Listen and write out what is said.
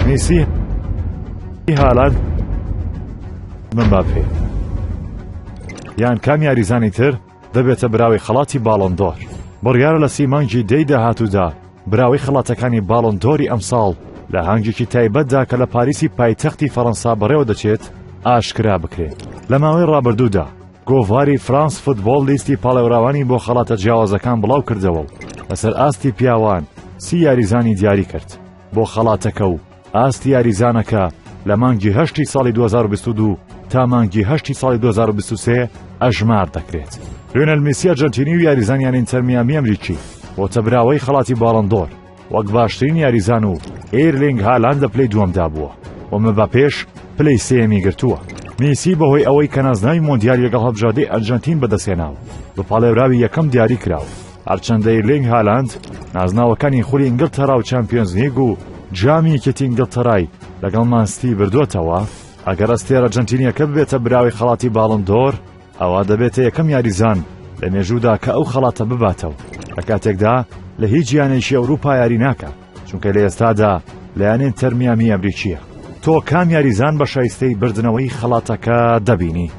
میسی، هالاند، مباپێ یان کام یاریزانی تر دەبێتە براوەی خەڵاتی باڵۆن دۆر. بڕیارە لە سی مانگی دەی داهاتوودا براوەی خەڵاتەکانی باڵۆن دۆری ئەمساڵ لە هانگێکی تایبەتدا کە لە پاریسی پایتەختی فەڕەنسا بەڕێوە دەچێت ئاشکرا بکرێت. لە ماوەی ڕابردوودا گۆڤاری فرانس فوتبۆڵ لیستی پاڵێوراوانی بۆ خەڵاتە جیاوازەکان بڵاو کردەوە و لەسەر ئاستی پیاوان 30 یاریزانی دیاری کرد بۆ خەڵاتەکە و ئاستی یاریزانەکە لە مانگی هەشتی ساڵی 2022 تا مانگی هەشتی ساڵی 2023 ئەژمار دەکرێت. لیۆنێل میسی ئەرجەنتینی و یاریزانیان ئینتەر میامی ئەمریکی بۆتە براوەی خەڵاتی باڵندۆر وەک باشترین یاریزان و ئێرلینگ هالاند لە پلەی دووەمدا بووە و مباپێش پلەی سێیەمی گرتووە. میسی بەهۆی ئەوەی کە نازناوی مۆندیالی لەگەڵ هەڵبژاردەی ئەرجەنتین بەدەستهێناوە بە پاڵێوراوی یەکەم دیاری کراوە. هەرچەندە ئیرلینگ هالاند نازناوەکانی خولی ئینگلتەرا و چامپیۆنزلیگ و جامی یەکێتی ئینگلتەرای لەگەڵ مانستی بردووەتەوە، ئەگەر ئەستێرە ئەرجەنتینییەکە ببێتە براوەی خەڵاتی باڵۆن دۆر، ئەوا دەبێتە یەکەم یاریزان لە مێژوودا کە ئەو خەڵاتە بباتەوە، لە کاتێکدا لە هیچ یانەیەکی ئەوروپا یاری ناکات، چونکە لە ئێستادا لە یانەی ئینتەر میامی ئەمریکییە. تۆ کام یاریزان بە شایستەی بردنەوەی خەڵاتەکە دەبینی؟